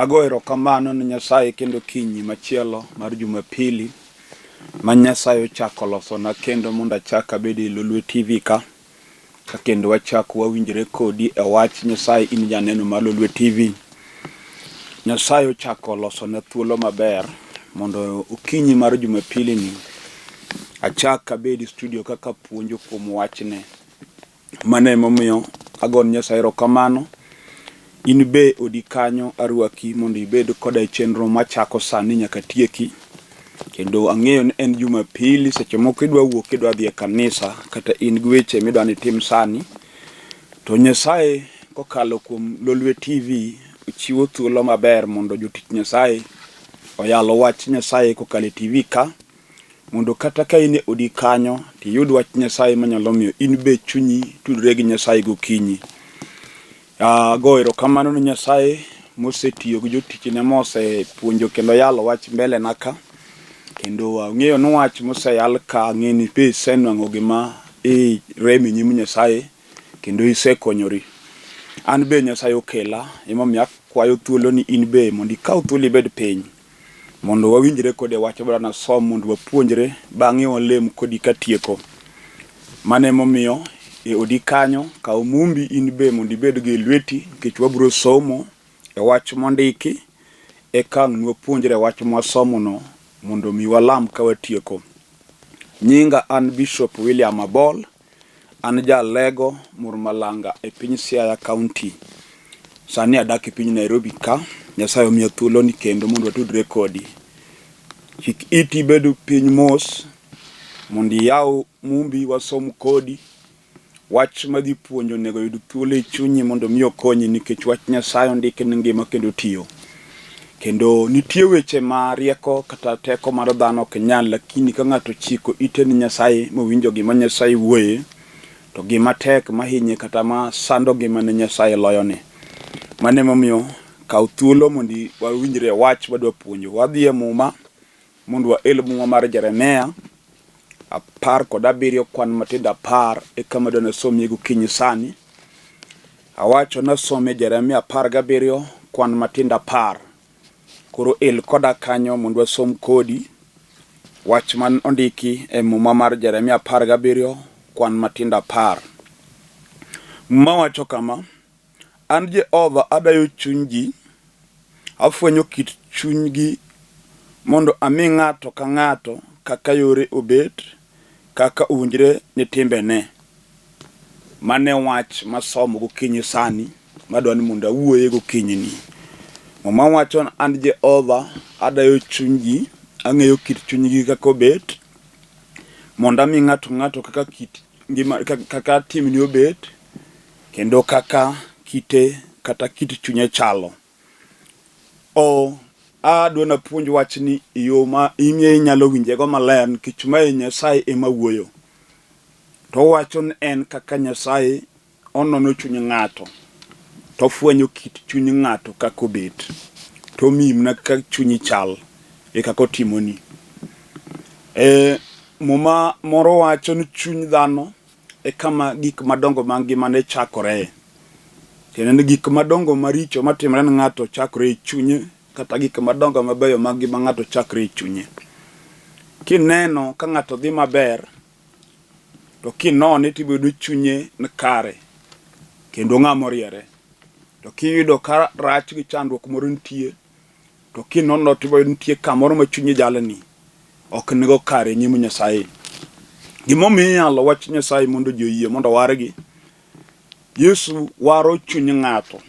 Ago erokamano ne Nyasaye kendo kinyi machielo mar Jumapili ma Nyasaye ochako losona kendo mondo achak abed e Lolwe TV ka. Ka kendo wachak wawinjre kodi e wach Nyasaye in janeno mar Lolwe TV. Nyasaye ochako losona thuolo maber mondo okinyi mar Jumapili ni achak abed e studio kaka puonjo kuom wachne. Mano emomiyo agone Nyasaye erokamano. In be odi kanyo arwaki mondo ibed koda e chenro machako sani nyaka tieki. Kendo ang'eyo ni en Jumapili, seche moko idwa wuok idwa dhi e kanisa kata in gi weche midwa ni itim sani. To Nyasaye kokalo kuom Lolwe TV chiwo thuolo maber mondo jotich Nyasaye oyal wach Nyasaye kokalo e TV ka. Mondo kata ka in e odi kanyo to iyud wach Nyasaye manyalo miyo in be chunyi tudre gi Nyasaye gokinyi. Ago erokamano ne Nyasaye mosetiyo gi jotichne mosepuonjo kendo yalo wach mbele na ka. Kendo ang'eyo ni wach moseyal ka ang'e ni be isenwang'o gima irem e nyim Nyasaye kendo isekonyori. An be Nyasaye okela emomiyo akwayo thuolo ni in be mondo ikaw thuolo ibed piny. Mondo wawinjre kode wach madwa nasom mondo wapuonjre bang'e walem kodi katieko. Mano emomiyo e odi kanyo kaw mumbi in be mondo ibed go e lweti nikech wabiro somo e wach mondiki eka ang' nwapuonjre wach mwasomono mondo mi walam ka watieko. Nyinga an Bishop William Abol. An ja Alego Murmalanga e piny Siaya County. Sani adak e piny Nairobi ka. Nyasaye omiya thuolo ni kendo mondo watudre kodi. Chik iti ibed piny mos mondo iyaw mumbi wasom kodi. Wach madhi puonjo onego oyud thuolo e chunyi mondo mi okonyi nikech wach Nyasaye ondiki ni ngima kendo tiyo. Kendo nitie weche ma rieko kata teko mar dhano ok nyal, lakini ka ng'ato ochiko ite ni Nyasaye mowinjo gima Nyasaye wuoye, to gima tek mahinye kata ma sando ngimane Nyasaye loyone. Mano emomiyo kaw thuolo mondo wawinjre wach wadwa puonjo. Wadhi e Muma mondo wael Muma mar Jeremia 17 kwan matindo 10 e kama adwa nasomie gokinyi sani. Awacho nasome Jeremia 17 kwan matindo 10. Koro el koda kanyo mondo wasom kodi wach man ondiki e Muma mar Jeremia 17 kwan matindo 10. Muma wacho kama, An Jehova adayo chuny ji, afwenyo kit chunygi mondo ami ng'ato ka ng'ato kaka yore obet, kaka owinjore ni timbene. Mano e wach masomo gokinyi sani madwa ni mondo awuoye gokinyi ni. Muma wacho ni an Jehova adayo chuny ji, ang'eyo kit chunygi kaka obet, mondo ami ng'ato ng'ato kaka kit ngima kaka timne obet, kendo kaka kite kata kit chunye chalo. O adwa napuonj wachni e yo ma in inyalo winjego maler nikech mae Nyasaye ema wuoyo. To owacho ni en kaka Nyasaye onono chuny ng'ato to ofwenyo kit chuny ng'ato kaka obet. To omiyi mana kaka chunyi chal e kaka otimoni. E, Muma moro wacho ni chuny dhano e kama gik madongo mag ngimane chakoree. Tiende ni gik madongo maricho matimore ne ng'ato chakore e chunye kata gik madongo mabeyo mag ngima ng'ato chakre e chunye. Kineno ka ng'ato dhi maber, to kinone to ibiro yudo chunye ni kare kendo ng'ama oriere. To kiyudo ka rach gi chandruok moro nitie, to kinono to ibiro yudo nitie kamoro ma chunye jalni ok nigo kare e nyim Nyasaye. Gimomiyo iyalo wach Nyasaye mondo ji oyie mondo owargi, Yesu waro chuny ng'ato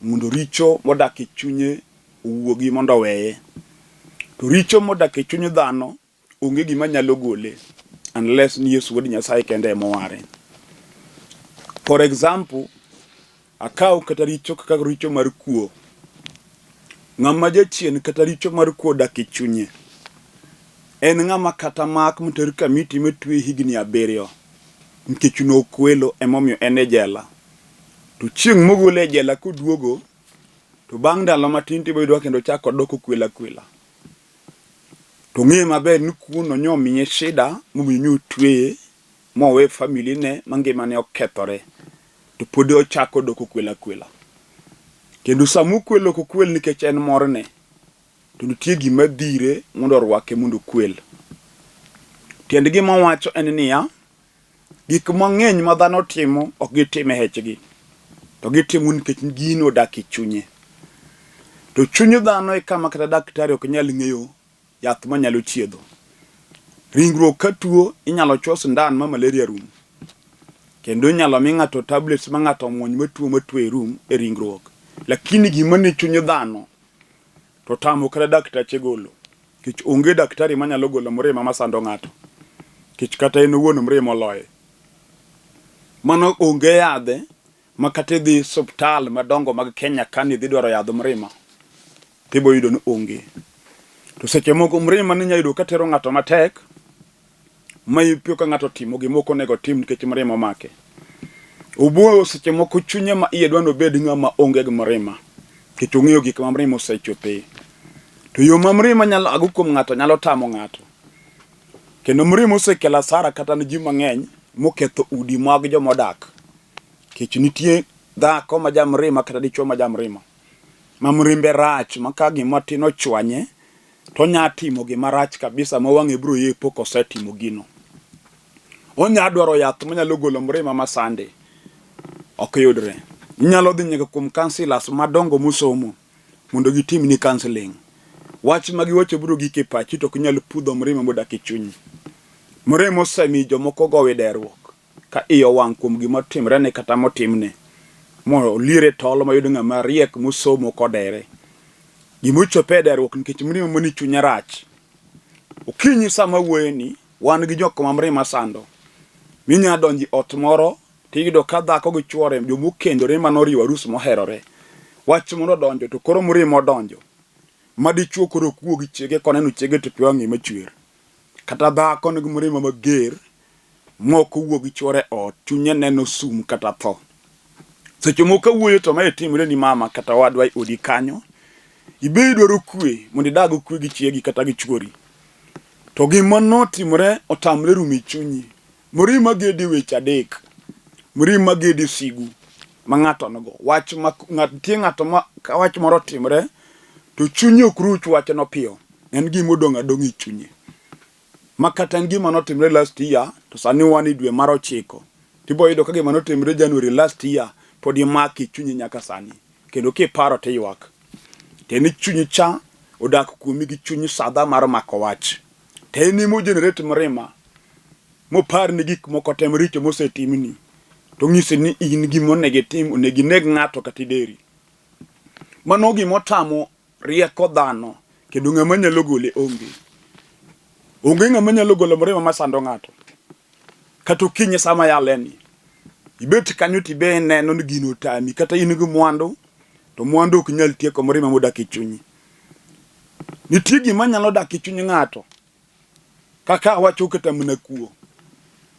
mondo richo modak e chunye owuogi mondo oweye. To richo modak e chuny dhano onge gima nyalo gole unless ni Yesu wuod Nyasaye kende ema oware. For example, akaw kata richo kaka richo mar kuo. Ng'ama jachien kata richo mar kuo odak e chunye en ng'ama kata mak moter kamiti motwe higni 7 nikech nokwelo emomiyo en e jela. To chieng' mogole e jela koduogo to bang' ndalo matin tibiro yudo ka kendo ochako odok okwelo akwela. To ng'e maber ni kuono nyomiye shida momiyo nyotweye mowe family ne ma ngimane okethore to pod ochako odok okwelo akwela. Kendo sama okwelo ok okwel nikech en morne, to nitie gima dhire mondo orwake mondo okwel. Tiend gima owacho en niya, gik mang'eny ma dhano timo ok gitim e hechgi, to gitimo nikech gino odak e chunye. To chuny dhano e kama kata daktari ok nyal ng'eyo yath manyalo chiedho. Ringruok ka tuo inyalo chwo sindan ma malaria rum. Kendo inyalo mi ng'ato tablets ma ng'ato muony ma tuo ma tuo rum e ringruok. Lakini gima ni chuny dhano to tamo kata daktache golo. Nikech onge daktari manyalo golo mrima masando ng'ato. Nikech kata en owuon mrima oloye. Mano onge yadhe ma kata idhi suptal madongo mag Kenya ka ni idhi dwaro yadh mrima tibo yudo ni onge. To seche moko mrima ni inya yudo ka tero ng'ato matek ma ipo ka ng'ato otimo gima ok onego otim nikech mrima omake. Obuoyo seche moko chunye ma iye dwa ni obed ng'ama onge gi mrima nikech ong'eyo gik ma mrima osechope. To yo ma mrima nyalo ago kuom ng'ato nyalo tamo ng'ato. Kendo mrima osekelo asara kata ne ji mang'eny moketho udi mag joma odak. Nikech nitie dhako ma jamrima kata dichuo ma jamrima ma mrimbe rach ma ka gima tin ochwanye to onya timo gima rach kabisa ma wang'e biro yepo kosetimo gino. Onya dwaro yath manyalo golo mrima masande ok yudre. Inyalo dhi nyaka kuom councillors madongo mosomo mondo gitimni counseling. Wach ma giwacho biro gik e pachi to ok inyal pudho mrima modak e chunyi. Mrima osemiyo jomoko gowe derruok. ka iye owang' kuom gima otimrene kata motimne, moliere tol moyud ng'ama riek mosomo kodere. Gima ochope e derruok nikech mirima manie chunye rach. Okinyi sama awuoyeni, wan gi jok ma mirima sando. Minya donjo e ot moro tiyudo ka dhako gi chuore joma okendore mane oriwo arus moherore. Wach moro odonjo to koro mirima odonjo. Ma dichuo koro ok wuo gi chiege koneno chiege to pi wang'e machwer. Kata dhako nigi mirima mager mok owuo gi chuore e ot, chunye neno sum kata tho. Seche moko kawuoyo to mae timre ni mama kata owadwa e odi kanyo, ibe idwaro kwe mondo idag kwe gi chiegi kata gi chuori. To gima notimore otamre rumo e chunyi. Mirima gedi weche adek. Mirima gedi sigu ma ng'ato nigo. Wach ma ng'at nitie ng'ato ma ka wach moro otimre to chunye ok ruch wachno piyo. En gima odong' adong'a e chunye. Ma kata en gima notimre last year to sani wan e dwe mar ochiko tibo yudo ka gima notimre January last year pod imako e chunyi nyaka sani kendo kiparo tiywak. Tiende ni chunyi cha odak kuomi gi chuny sadha mar mako wach. To en ema o generate mrima moparni gik moko te maricho mosetimni to onyisi ni in gima onego itim onego ineg ng'ato kata ideri. Mano gima otamo rieko dhano kendo ng'ama nyalo gole onge. Onge ng'ama nyalo golo mrima masando ng'ato. Kata okinyi sama yaleni, ibet kanyo to ibe ineno ni gino otami kata in gi mwandu to mwandu ok nyal tieko mrima modak e chunyi. Nitie gima nyalo dak e chuny ng'ato kaka awacho kata mana kuo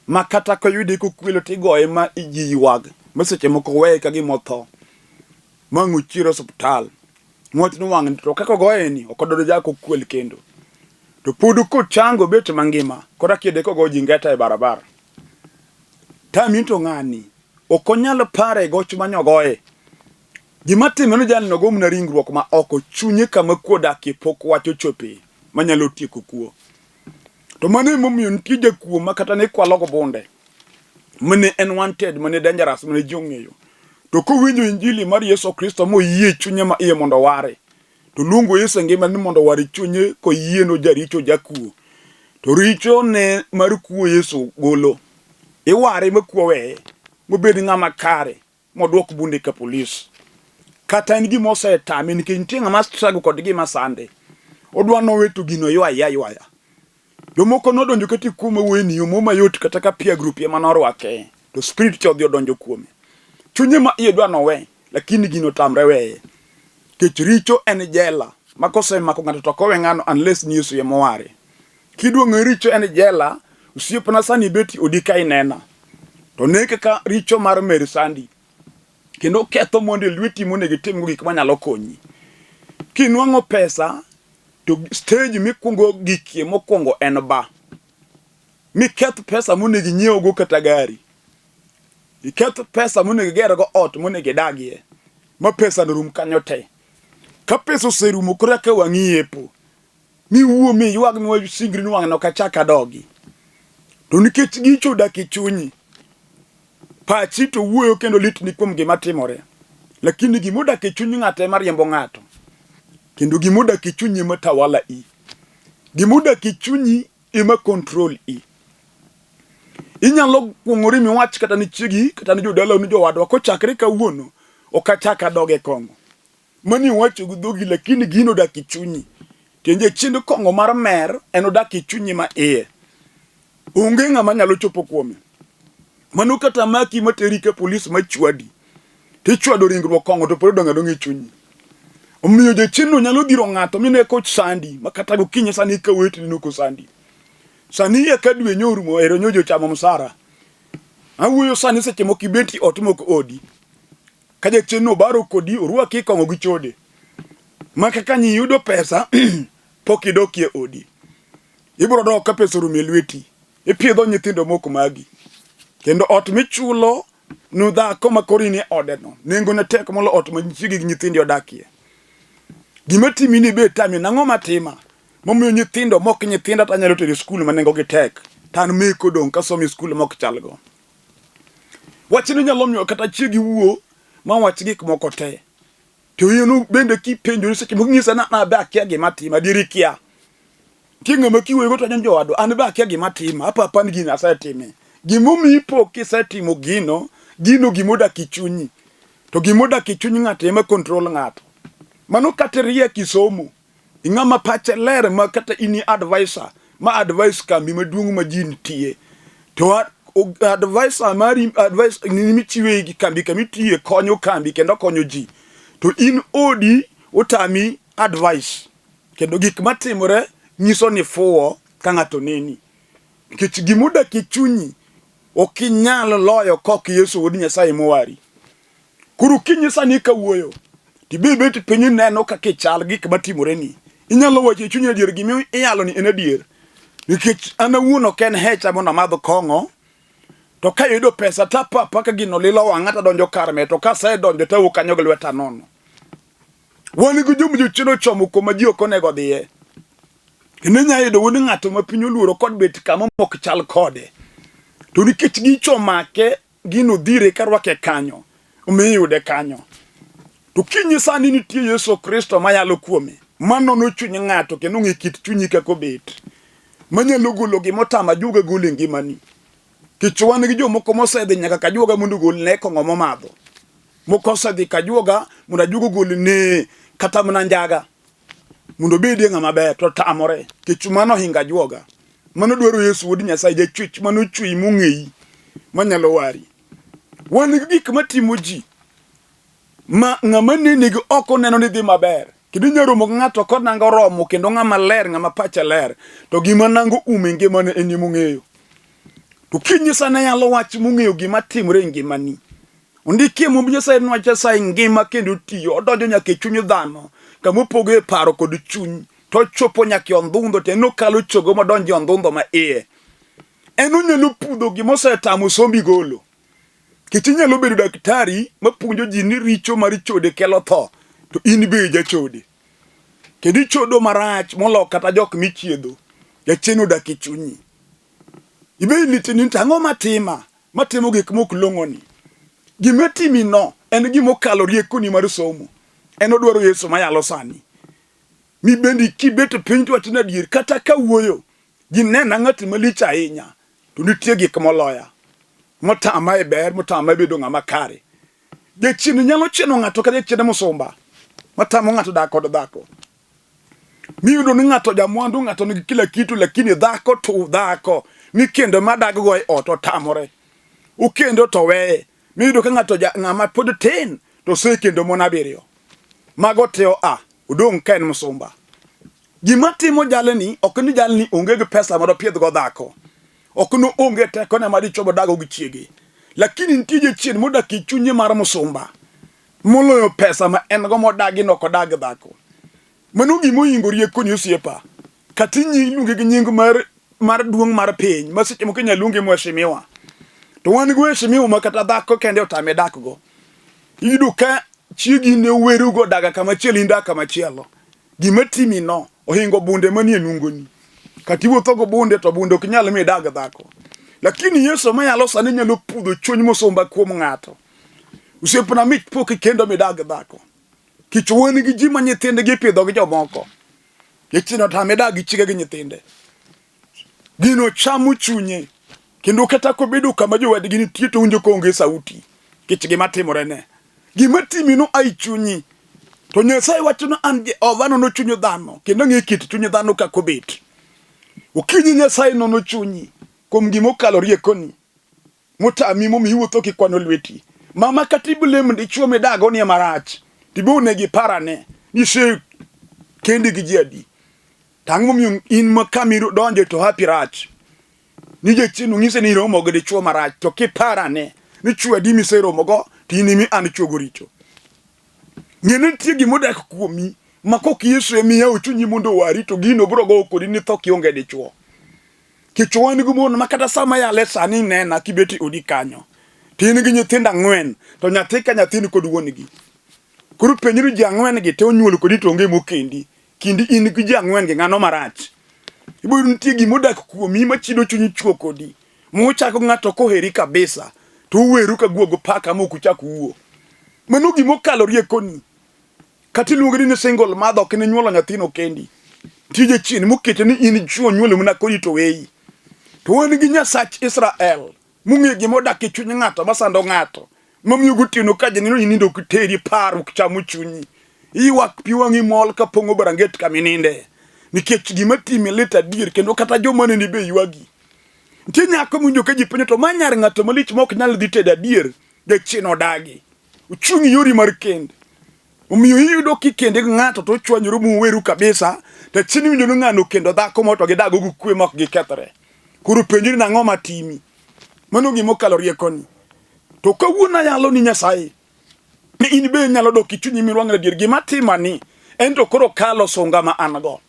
ma kata koyude kokwelo tigoye ma ji ywag ma seche moko weye ka gima otho ma ang' ochier osuptal niwach ni wang'ni to kaka ogoye ni ok odonjak okwel kendo to pod kochango obet mangima koro akiyude kogo ji ngeta e barabara tami to ng'ani ok onyal paro e goch mane ogoye Gima timre ni jalno go mana ringruok ma oko, chunye kama kuo odakie pok wach ochope manyalo tieko kuo. To mano emomiyo nitie jakuo ma kata ne kwalo go bunde mane en wanted, mane dangerous, mane ji ong'eyo. To kowinjo injili mar Yesu Kristo moyie chunye ma iye mondo oware, to luongo Yesu e ngimane ni mondo oware chunye koyie no jaricho jakuo. To richo ne mar kuo Yesu golo. Iware ma kuo weye, mobed ng'ama kare. modwok bunde ka polis. Kata en gima osetame nikech nitie ng'ama struggle kod gima sande. Odwa nowe to gino ywaye aywaya. Jomoko nodonjo kata e kuo mawuoyo ni yo mo mayot kata ka peer group ema norwake to spirit cha odhi odonjo kuome. Chunye ma iye dwa nowe lakini gino otamre weye. Nikech richo en jela ma kosemako ng'ato to ok owe ng'ano unless ni Yesu ema oware. Kidwa ng'eyo richo en jela, osiepna sani ibet odi ka inena. To ne kaka richo mar mer sandi kendo ketho mondo e lweti monego itimgo gik manyalo konyi. Kinwang'o pesa to stage mikwongo gikie mokwongo en ba. Miketh pesa monego inyiewgo kata gari. Iketh pesa monego igergo ot monego idagie. Ma pesa norum kanyo te. Ka pesa oserumo koro eka wang'i yepo. Miwuo miywag miwasingri ni wang'no ok achak adogi. To nikech gicho odak e chunyi, pachi to wuoyo kendo litni kuom gima timore. Lakini gima odak e chuny ng'ato ema riembo ng'ato. Kendo gima odak e chunyi ema tawala i. Gima odak e chunyi ema control i. Inyalo kuong'ori miwach kata ni chiegi kata ni jodalau ni jowadwa kochakre kawuono ok achak adog e kong'o. Mani iwacho gi dhogi lakini gino odak e chunyi. Tiende chiend kong'o mar mer en odak e chunyi ma iye. Onge ng'ama nyalo chopo kuome. Mano kata maki materi ka polis machwadi. Tichwado ringruok kong'o to pod odong' adong'a e chunyi. Omiyo jachiendno nyalo dhiro ng'ato mine koch sandi ma kata gokinyi sani ka weteni noko sandi. Sani eka dwe nyorumo ero nyojo chamo msara. Awuoyo sani seche moko ibeti ot mok odi. Ka jachiendno obaro kodi orwaki kong'o gi chode. Ma kaka nyi yudo pesa pok idokie odi. Ibiro dok ka pesa orumo e lweti. Ipiedho nyithindo mok magi. Kendo ot michulo nu dhako ma koro in e odeno nengone tek molo ot ma chiegi gi nyithindi odakie. Gima timi ni be tami nang'o matima momiyo nyithindo mok nyithinda to anyalo tero e skul ma nengogi tek to an meko dong' kasomo e skul mok chalgo. Wachni nyalo miyo kata chiegi wuo ma wach gik moko te. To in bende kipenjori seche moko inyisa ni an be akia gima atimo, adier ikia. Nitie ng'ama kiwuoyogo to wacho ni jowadwa an be akia gima atimo, apa apa ni gini asetime. Gimomiyo ipo kisetimo gino, gino gimodak e chunyi. To gimodak e chuny ng'ato ema control ng'ato. Mano kata iriek isomo, ing'ama pache ler ma kata in advisor ma advice kambi maduong' ma ji nitie. To advisor mari advice michiwe gi kambi kama itiye konyo kambi kendo konyo ji. To in odi otami advice. Kendo gik matimore nyiso ni fuwo ka ng'ato neni. Nikech gima odak e chunyi ok inyal loyo kok Yesu wuod Nyasaye mowari. Koro kinyisa ni kawuoyo, to ibe ibet piny ineno kaka ichal gik matimoreni. Inyalo wacho e chunyi adier gima iyalo ni en adier. Nikech an awuon ok en hecha mondo amadh kong'o, to kayudo pesa to apo apa ka gino lilo wang'a to adonjo kar mer to kasedonjo to awuok kanyo gi lweta nono. Wan gi joma jochien ochomo kuma ji ok onego odhiye. Kendo inyalo yudo wuod ng'ato ma piny oluoro kod bet kama mok chal kode. To nikech gicho omake, gino dhire ka rwake kanyo, omiyo iyude kanyo. To kinyisa ni nitie Yesu Kristo mayalo kuome, manono chuny ng'ato kendo ong'e kit chunyi kaka obet, manyalo golo gima otamo ajuoga golo e ngimani. Kech wan gi jomoko mosedhi nyaka kajuoga mondo ogol ne kong'o momadho. Moko osedhi kajuoga mondo ajuoga ogol ne kata mana njaga mondo obedie ng'ama ber to tamore. Kech mano ohingo ajuoga. Mano dwaro Yesu wuod Nyasaye jachwech mano ochweyi mong'eyi manyalo wari. Wan gi gik matimo ji ma ng'ama nene gi oko neno ni dhi maber. Kendo inyalo romo gi ng'ato konango oromo kendo ng'ama ler ng'ama pache ler to gima nango ume ngimane en emong'eyo. To kinyisa ne yalo wach mong'eyo gima timore e ngimani. Ondikie Mumb Nyasaye ni wach Nyasaye ngima kendo tiyo, odonjo nyaka e chuny dhano, kama opogoe paro kod chuny, to ochopo nyaka e ondhundho, tiende ni okalo chogo modonjo e ondhundho ma iye. En onyalo pudho gima osetamo sombi golo. Nikech inyalo bedo daktari mapuonjo ji ni richo mar chode kelo tho, to in be ijachode. Kendo ichodo marach molo kata jok michiedho. Jachien odak e chunyi. Ibe ilitni to ang'o matima? Matimo gik mok long'oni. Gima timino en gima okalo riekoni mar somo. En odwaro Yesu mayalo sani. Mi bende kibet piny to wachni adier kata ka wuoyo ji nena ng'at malich ahinya to nitie gik moloya. Motama e ber, motama e bedo ng'ama kare. Jachien nyalo chieno ng'ato kata jachien musumba matamo ng'ato dak kod dhako. Miyudo ni ng'ato jamwandu, ng'ato nigi kila kitu, lakini dhako to dhako mikendo madaggo e ot otamore. Ukendo to weye. Miyudo ka ng'ato ng'ama pod tin to osekendo mon abiriyo. Mago te oa, odong' ka en msumba. Gima timo jalni ok ni jalni onge gi pesa mondo opiedhgo dhako. Ok ni onge tekone ma dichwo modago gi chiege. Lakini nitie jachien modak e chunye mar msumba moloyo pesa ma en go modagi ni ok odag gi dhako. Mano gima ohingo riekoni osiepa. Kata iluonge gi nying mar mar duong' mar piny ma seche moko inyalo luonge mheshimiwa. To wan gi mheshimiwa ma kata dhako kende otame dakgo. Iyudo ka chiegi ne uwerugo daga kama chielo in dak kama chielo. Gima timi no ohingo bunde manie nungoni. Kata iwuotho go bunde to bunde ok nyal mi idag dhako. Lakini Yesu mayalo sani nyalo pudho chuny mosumba kuom ng'ato. Osiepna mich pok ikendo midag dhako. Kich wan gi ji ma nyithindgi ipidho gi jomoko. Jachien otame dak gi chiege gi nyithinde. Gino chamo chunye kendo kata kobedo kama jowadgi nitie to owinjo koonge sauti kech gima timorene. Gima timino ai chunyi. To Nyasaye wacho ni an Jehova nono chuny dhano kendo ang'eyo kit chuny dhano kaka obet. Okinyi Nyasaye nono chunyi kuom gima okalo riekoni. Motami momiyo iwuotho kikwano lweti. Mama kata iblame dichuo midago ni marach. Tibe onego iparane ni ise kendi gi ji adi. To ang'o momiyo in ma kama idonje to happy rach. Ni jachien onyise ni iromo gi dichuo marach to kiparane ni chuo adi miseromogo to in imi an chuogo richo. Ng'e ni nitie gima odak kuomi ma kok Yesu ema iyawo chunyi mondo owari to gino biro gowo kodi ni tho kionge dichuo. Kech wan gi mon ma kata sama yale sani nena kibet e odi kanyo to in gi nyithindo ang'wen to nyathi ka nyathi ni kod wuon-gi. Koro penjri ji ang'wen gi te onyuol kodi to onge mokendi. Kindi in gi ji ang'wen gi ng'ano marach. Ibo yudo nitie gima odak kuomi machido chunyi chuo kodi. Muchako ng'ato koheri kabisa to uweru ka guogo paka mok uchak uwuo. Mano gima okalo riekoni. Kata iluongori ni single mother ok inyuolo nyathino kendi. Nitie jachien mokete ni in chuo nyuolo mana kodi to weyi. To wan gi Nyasach Israel mong'eyo gima odak e chuny ng'ato masando ng'ato. Mamiyo gotieno ka janeno ni nindo ok teri parruok chamo chunyi. Iywak pi wang'i mol ka pong'o baranget kama ininde. Nikech gima timi lit adier kendo kata joma neni be ywagi. Nitie nyako miwinjo ka ji penjo to ma nyar ng'ato malich ma ok nyal dhi tedo adier. Jachien odagi. Ochung' yori mar kend. Omiyo iyudo kikende gi ng'ato to uchwanyoru muweru kabisa, to achien iwinjo ni ng'ano okendo dhako moro to gidago gi kwe ma ok gikethre. Koro penjri ni ang'o matimi? Mano gima okalo riekoni. To kawuono ayalo ni Nyasaye ni in be inyalo dok e chunyi mirwang'o adier gima timani en to koro kalo sunga ma an go.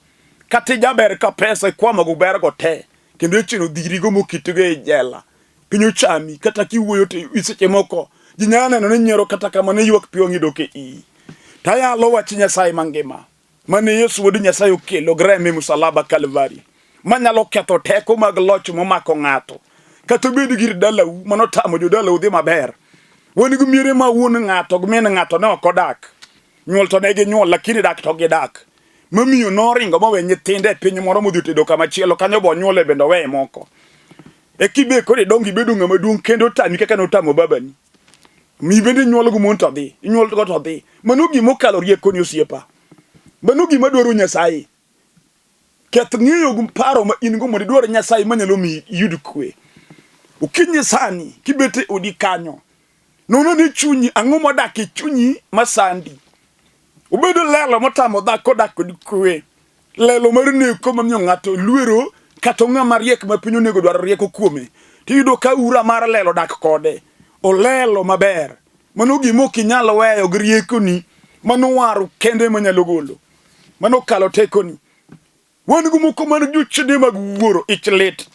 Kata ijaber ka pesa ikwamo go bergo te kendo ichino dhirigo moketigo e jela. Piny ochami kata kiwuoyo to seche moko ji nyalo neno ni nyiero kata kamano iywak pi wang'i dok e iyi. To ayalo wach Nyasaye mangima mane Yesu wuod Nyasaye okelo gi reme e musalaba Kalvari manyalo ketho teko mag loch momako ng'ato kata obed gir dalau manotamo jodalau dhi maber. Wan gi miere ma wuon ng'ato gi min ng'ato ne ok odak. Nyuol to ne ginyuol lakini dak to gidak. Mamiyo noringo mowe nyithinde e piny moro modhi otedo kama chielo kanyo bo onyuole bende oweye moko. E kibe koro idongo ibedo ng'ama duong' kendo otami kaka notamo babani. Mi bende inyuol go mon to dhi, inyuol go to dhi. Mano gima okalo riekoni osiepa. Mano gima dwaro Nyasaye. Keth ng'eyo gi paro ma in go mondo idwar Nyasaye manyalo miyi iyud kwe. Okinyi sani kibet e odi kanyo, nono ni chunyi ang'o modak e chunyi masandi. Obedo lelo motamo dhako dak kod kwe. Lelo mar neko mamiyo ng'ato luero kata ng'ama riek ma piny onego dwaro rieko kuome. Tiyudo ka ura mar lelo dak kode. Olelo maber. Mano gima ok inyal weyo gi riekoni. Mano waro kende ema nyalo golo. Mano kalo tekoni. Wan gi moko man jochende mag wuoro ich lit.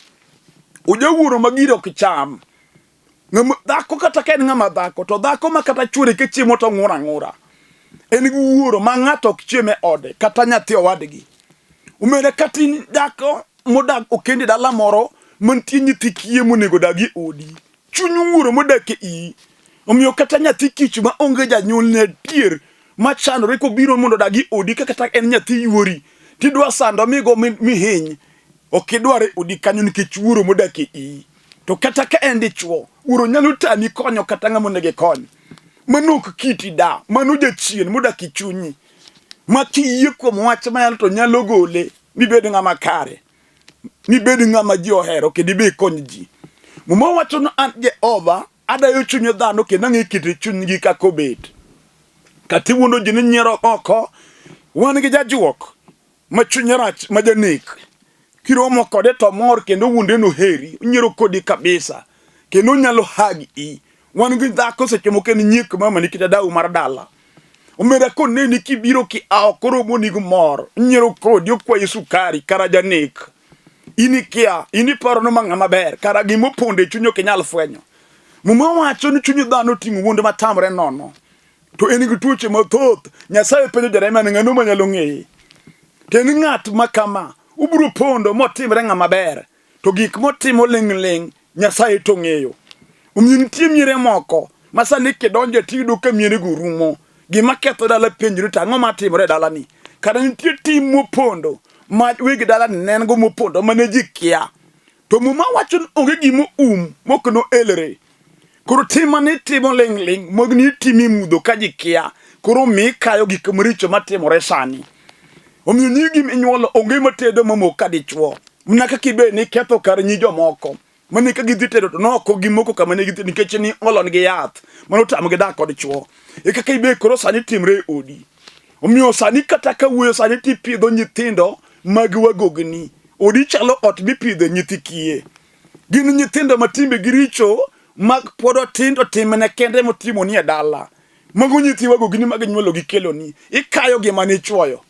Ojawuoro ma gire ok cham. Ng'ama dhako kata ka en ng'ama dhako to dhako ma kata chuore ke chiemo to ng'ur ang'ura. En gi wuoro ma ng'ato ok chiem e ode kata nyathi owadgi. Omera kata in dhako modak okendi dala moro mantie nyithi kiye monego odag e odi. Chuny wuoro modak e iyi. Omiyo kata nyathi kich ma onge janyuolne adier machandore kobiro mondo odag e odi ka kata en nyathi yuori tidwa sando migo mihiny ok idwar e odi kanyo nikech wuoro modak e iyi. To kata ka en dichwo, wuoro nyalo tami konyo kata ng'ama onego ikony. Mano ok kiti da, mano jachien modak e chunyi. Ma kiyie kuom wach mayalo to nyalo gole mibed ng'ama kare, mibed ng'ama ji ohero kendo ibe ikony ji. Muma wacho ni an Jehova adayo chuny dhano kendo ang'eyo kit chunygi kaka obet. Kata iwuondo ji ni nyiero oko, wan gi jajuok ma chunye rach ma janek. Kiromo kode to mor kendo wuonde noheri, onyiero kodi kabisa kendo onyalo hug i. Wan gi dhako seche moko en nyiek mama nikech adawu mar dala. Omera koneni kibiro ki ao koro ni gi mor, onyiero kodi okwayi sukari kara janek. In ikia, in iparo ni ma ng'ama ber, kara gima opondo e chunyi ok inyal fwenyo. Muma wacho ni chuny dhano oting'o wuond matamre nono. To en gi tuoche mathoth. Nyasaye penjo Jeremia ni ng'ano manyalo ng'eye? To en ng'at ma kama, obiro pondo motimre ng'ama ber. To gik motimo ling' ling' Nyasaye to ng'eyo. Omiyo nitie miere moko ma sani kidonjo tiyudo ka mierego rumo. Gima ketho dala penjore to ang'o matimore e dalani? Kata nitie tim mopondo ma weg dalani ne en go mopondo mane ji kia. To Muma wacho ni onge gima oum mok noelre. Koro tim mane itimo ling' ling' mag ni itimo e mudho ka ji kia, koro mi ikayo gik maricho matimore sani. Omiyo nyigi minyuolo onge matedo mamok ka dichuo. Mana kaka ibed ni iketho kar nyi jomoko. Mane ka gidhi tedo to noko gimoko kama ne gidhi nikech ni olongi yath mane otamogi dak kod chuo. E kaka ibe koro sani timre e odi. Omiyo sani kata ka wuoyo sani tipidho nyithindo mag wagogni. Odi chalo ot mipidhe nyithi kiye. Gin nyithindo ma timbegi richo mag pod otin to timne kende motimo ni e dala. Mago nyithi wagogni ma ginyuolo gikeloni. Ikayo gima nichuoyo.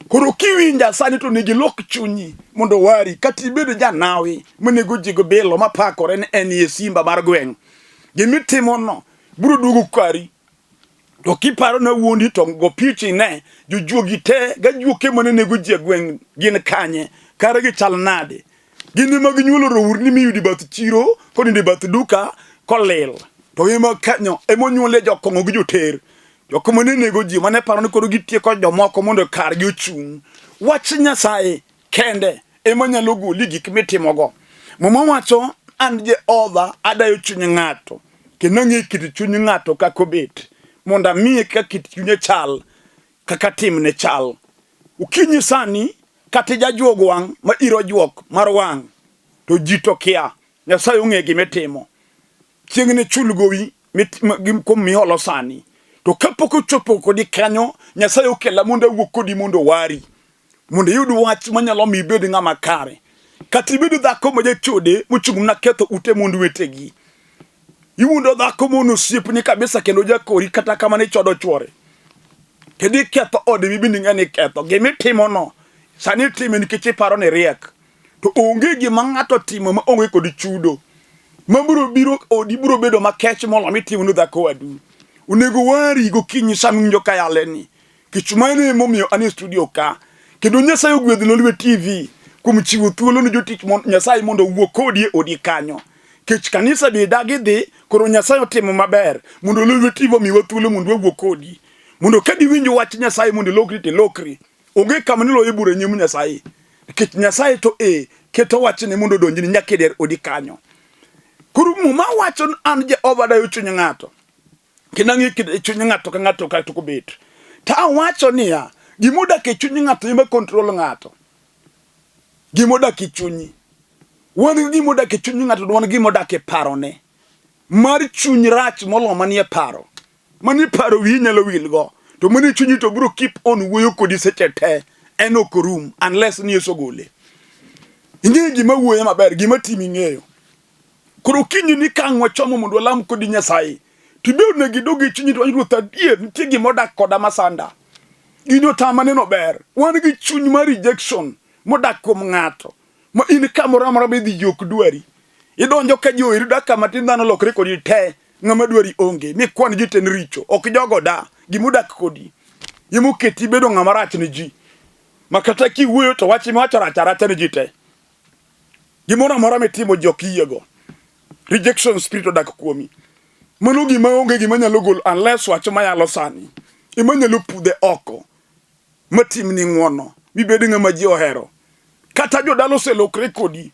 Koro kiwinja sani to onego ilok chunyi mondo owari kata ibed janawi manego ji gi bilo mapakore ni en ye simba mar gweng'. Gimitimono biro duogo kari. To kiparo na wuondi to go picha ine jojuogi te gajuoke mane nego ji e gweng' gin kanye kare gichal nade. Gin ema ginyuolo rourni miyudo e bath chiro konindo e bath duka kolil. To ema kanyo ema onyuole jokong'o gi joter. Jok mane nego ji mane paro ni koro gitieko jomoko mondo kargi ochung'. Wach Nyasaye kende ema nyalo goli gik mitimogo. Muma wacho an Jehova adayo chuny ng'ato kendo ang'eyo kit chuny ng'ato kaka obet mondo amiye kaka kit chunye chal kaka timne chal. Okinyi sani kata ijajuog wang' ma iro juok mar wang' to ji to kia Nyasaye ong'eyo gima itimo. Chieng' ne chul gowi kuom miholo sani. To kapok ochopo kodi kanyo, Nyasaye okela mondo awuo kodi mondo owari. Mondo iyud wach manyalo miyo ibed ng'ama kare. Kata ibed dhako ma jachode mochung' mana ketho ute mond wetegi. Iwuondo dhako mono osiepni kabisa kendo jakori kata kamano ichodo chwore. Kendo iketho ode mibende ing'e ni iketho. Gima itimono sani itime nikech iparo ni riek. To onge gima ng'ato timo ma onge kod chudo. Ma biro biro odi biro bedo makech molo mitimo ne dhako wadu. Onego wari gokinyi sama iwinjo ka yale ni. Kech mano e momiyo an e studio ka. Kendo Nyasaye ogwedh Lolwe TV kuom chiwo thuolo ne jotich Nyasaye mondo owuo kodi e odi kanyo. Kech kanisa be dagi dhi, koro Nyasaye otimo maber mondo Lolwe TV omiwa thuolo mondo wawuo kodi. Mondo ka diwinj wach Nyasaye mondo ilokri to ilokri. Onge kama niloye bura e nyim Nyasaye. Nikech Nyasaye to e keto wachne mondo odonjni nyaka e dier odi kanyo. Koro Muma wacho ni an Jehova dayo chuny ng'ato. Kendo ang'eyo e chuny ng'ato ka ng'ato ka tok obet. To awacho niya, gima odak e chuny ng'ato ema control ng'ato. Gima odak e chunyi. Wan gi gima odak e chuny ng'ato to wan gi gima odak e parone. Mar chuny rach molo manie paro. Manie paro wiyi nyalo wilgo. To manie chunyi to biro keep on wuoyo kodi seche te. En ok orum unless ni Yesu ogole. Ing'eyo gima wuoyo maber, gima timi ing'eyo. Koro kinyi ni ka ang' wachomo mondo walam kodi Nyasaye, to ibe onego idog e chunyi to wach Ruoth adier nitie gima odak koda masanda. Gini otama neno ber. Wan gi chuny mar rejection modak kuom ng'ato. Ma in kamoro amora midhi ji ok dwari. Idonjo ka ji oheri dak kama tin dhano lokre kodi te. Ng'ama dwari onge. Mikwan ji te ni richo. Ok jogo da. Gima odak kodi. Ema oketi bedo ng'ama rach ne ji. Ma kata kiwuoyo to wach miwacho rach aracha ne ji te. Gimoro amora mitimo ji ok yiego. Rejection spirit odak kuomi. Mano gima onge gima nyalo golo unless wach mayalo sani. Ema nyalo pudhe oko matimni ng'wono mibed ng'ama ji ohero. Kata jodala oselokre kodi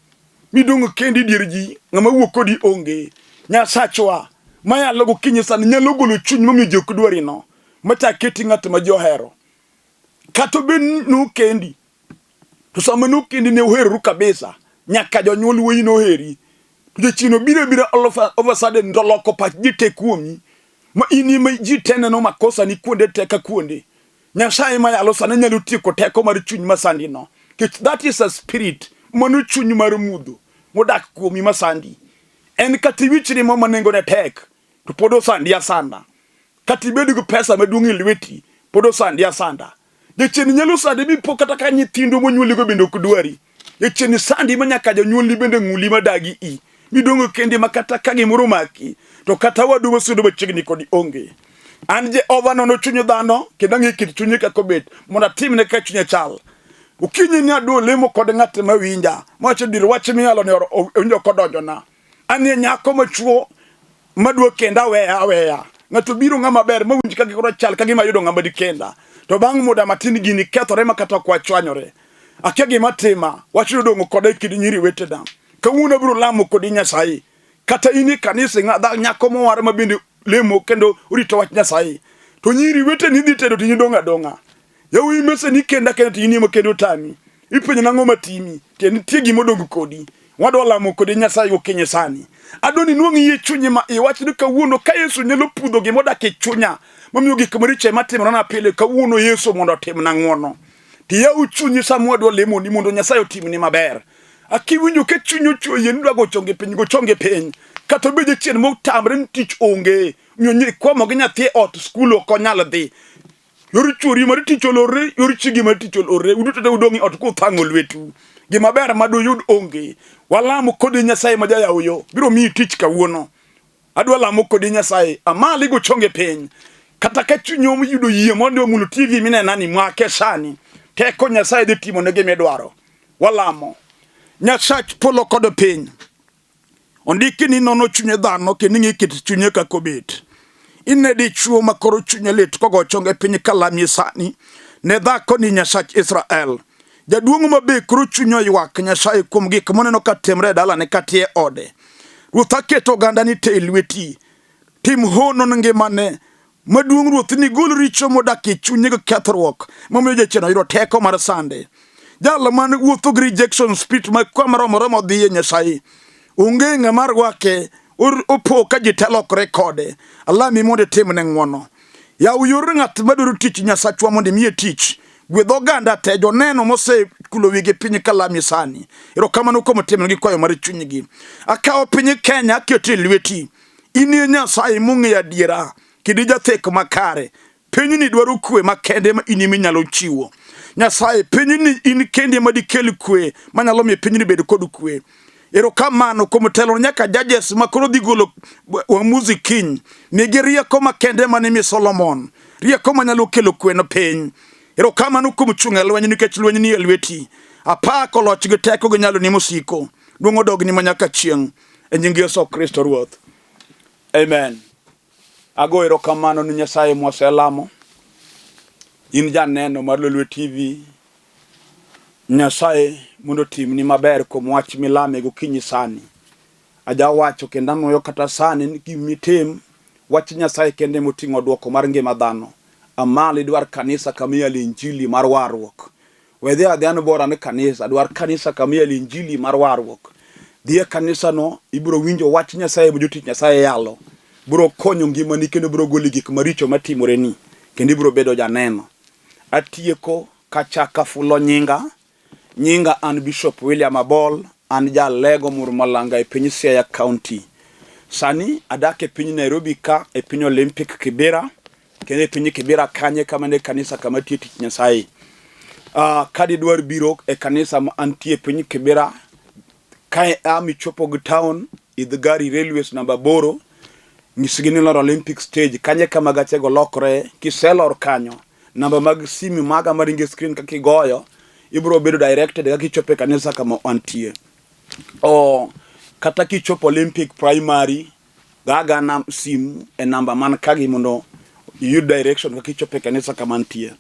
midong' kendi dier ji ng'ama wuok kodi onge. Nyasachwa mayalo gokinyi sani nyalo golo chuny momiyo ji ok dwarino machak keti ng'at ma ji ohero. Kata obed ni nokendi To sama nokendi ne uheroru kabisa, nyaka jonyuol wuoyi noheri. To jachien obiro abira all of a sudden to loko pach ji te kuomi. Ma in ema ji te neno makosa ni kuonde te ka kuonde. Nyasaye ma yalo sani nyalo tieko teko mar chuny masandi no. Nikech that is a spirit, mano chuny mar mudho modak kuomi masandi. En kata iwichri mo ma nengone tek, to pod osandi asanda. Kata ibed gi pesa maduong' e lweti, pod osandi asanda. Jachien nyalo sandi mipo kata ka nyithindu monyuoligo bende ok dwari. Jachien sandi ma nyaka jonyuolni bende ng'uli madagi i. Midong' kendi ma kata ka gimoro omaki, to kata wadu masudo machiegni kodi onge. An Jehova nono chuny dhano kendo ang'eyo kit chunye kaka obet mondo atimne kaka chunye chal. Okinyi ni adwa lemo kod ng'at ma winja mawacho dir wach miyalo ni owinjo kodonjona. Anie nyako machuo madwa kenda aweya aweya. Ng'ato biro ng'ama ber mawinj ka gikoro chal ka gima ayudo ng'ama dikenda. To bang' muda matin gini kethore ma kata ok wachwanyore. Akia gima tima, wachno odong' koda e kind nyiri wetena. Kawuono abiro lamo kodi Nyasaye. Kata in e kanisa ng'adha nyako mowar ma bende lemo kendo orito wach Nyasaye. To nyiri weteni dhi tedo to in idong' adong'a. Yawuoyi meseni kenda kenda to in ema kendo otami. Ipenjo nang'o matimi? Tie nitie gima odong' kodi. Wadwa lamo kodi Nyasaye gokinyi sani. Adwa ni nwang' yie chunyi ma iwach ni kawuono ka Yesu nyalo pudho gima odak e chunya mamiyo gik maricho ema timorena pile kawuono Yesu mondo otimna ng'wono. Tiyaw chunyi sama wadwa lemoni mondo Nyasaye otimni maber. Akiwinjo ka chunyi ochuo yie ni idwa go chonge piny, go chonge piny. Kata obed jachien motamre ni tich onge, miyo ikwamo gi nyathi e ot skul ok onyal dhi. Yor chuori mar tich olorre, yor chigi mar tich olorre, uduto te udong' e ot kuthang'o lwetu. Gima ber ma duyud onge. Walamo kodi Nyasaye ma jayaw yo, biro miyi tich kawuono. Adwa lamo kodi Nyasaye, amali go chonge piny. Kata ka chunyi oyudo yie mondo omulo TV minena ni make sani. Teko Nyasaye dhi timo ne gima idwaro. Walamo. Nyasach polo kod piny. Ondiki ni nono chunye dhano kendo ing'e kit chunye kaka obet. Ine dichwo ma koro chunye lit kogo chonge piny kalami sani ne dhako ni Nyasach Israel. Jaduong' ma be koro chunye oywak Nyasaye kuom gik moneno ka timre e dalane kata e ode. Ruoth aketo ogandani te e lweti. Tim hono ne ngimane Maduong' Ruoth ni gol richo modak e chunye gi kethruok momiyo jachien oyudo teko mar sande. Jal man wuotho gi rejection spirit ma kama romo romo dhiye Nyasaye. Onge ng'ama rwake opo ka ji te lokore kode. Alami mondo itimne ng'wono. Yaw yor ng'at madwaro tich Nyasachwa mondo imiye tich. Gwedh oganda te joneno mosekulo wigi piny kalami sani. Erokamano kuom timonegi kwayo mar chunygi. Akawo piny Kenya aketo e lweti. In e Nyasaye mong'eyo adiera kendo jathek makare. Pinyni dwaro kwe makende ma in ema inyalo chiwo. Nyasaye, pinyni in kendi ema dikel kwe manyalo miyo pinyni bed kod kwe. Erokamano kuom telo nyaka judges ma koro dhi golo uamuzi kiny. Migi rieko makende mane imi Solomon. Rieko manyalo kelo kwe ne piny. Erokamano kuom chung' e lweny nikech lweny ni e lweti. Apako loch gi teko gi nyaloni mosiko. Duong' odogni manyaka chieng'. E nying Yesu Kristo Ruoth. Amen. Ago erokamano ni Nyasaye mwaselamo. In janeno mar Lolwe TV. Nyasaye mondo otimni maber kuom wach milame gokinyi sani. Ajawacho kendo anwoyo kata sani ni gimitim wach Nyasaye kende moting'o dwoko mar ngima dhano. Amalo idwar kanisa kama iyale injili mar warruok. We dhi adhiya ni bora ni kanisa, dwar kanisa kama iyale injili mar warruok. Dhi e kanisano, ibiro winjo wach Nyasaye ma jotich Nyasaye yalo. Biro konyo ngimani kendo biro goli gik maricho matimoreni kendo ibiro bedo janeno. Atieko kachaka fulo nyinga. Nyinga an Bishop William Abol, an jalego Murmalanga e piny Siaya County. Sani adak e piny Nairobi ka e piny Olympic Kibera. Kendo e piny Kibera kanye kama ne kanisa kama tiyo tich Nyasaye. Ka didwar biro e kanisa ma antie e piny Kibera, ka a michopo gi town, idh gari railways namba 8, nyisgi ni lor Olympic stage, kanye kama gachego lokre, kiselor kanyo, namba mag simu maga maringo e screen kaka igoyo, ibiro bedo directed kaka ichopo e kanisa kama antie. O, kata kichopo Olympic Primary, Gaga na simu e namba man kagi mondo iyud direction kaka ichopo e kanisa kama nitie.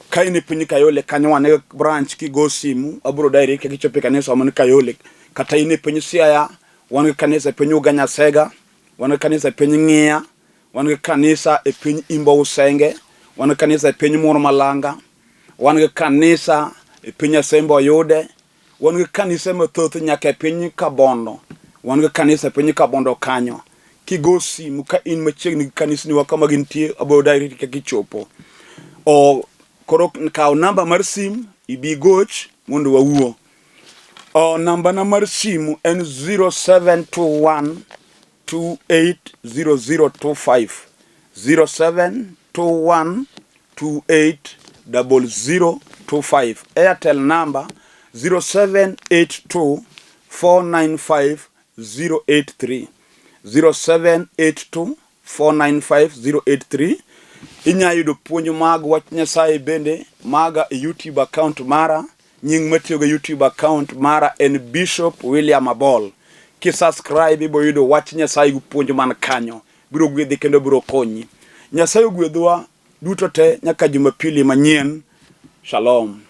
Ka in e piny Kayole kanyo wan e branch kigo simu abiro direct kaka ichopo e kanisa man Kayole. Kata in e piny Siaya wan gi kanisa e piny Ugenya Sega, wan gi kanisa e piny Ng'iya, wan gi kanisa e piny Imbo Usenge, wan gi kanisa e piny Mur Malanga, wan gi kanisa e piny Asembo Oyude, Wan gi kanise mathoth nyaka e piny Kabondo. Wan gi kanisa e piny Kabondo kanyo. Kigo simu ka in machiegni gi kanisniwa kama gintie, abiro direct kaka ichopo. O, koro kaw namba mar sim, ibi igoch mondo wawuo. O, namba na mar simu en 0721 280025. 0721 280025. Airtel number 0782 495 083. 0782 495 083. Inya yudo puonj mag wach Nyasaye bende maga e YouTube account mara. Nying matiyogo e YouTube account mara en Bishop William Abol. Ki subscribe ibo yudo wach Nyasaye gi puonj man kanyo. Biro gwedhi kendo biro konyi. Nyasaye ogwedhwa duto te nyaka Jumapili manyien. Shalom.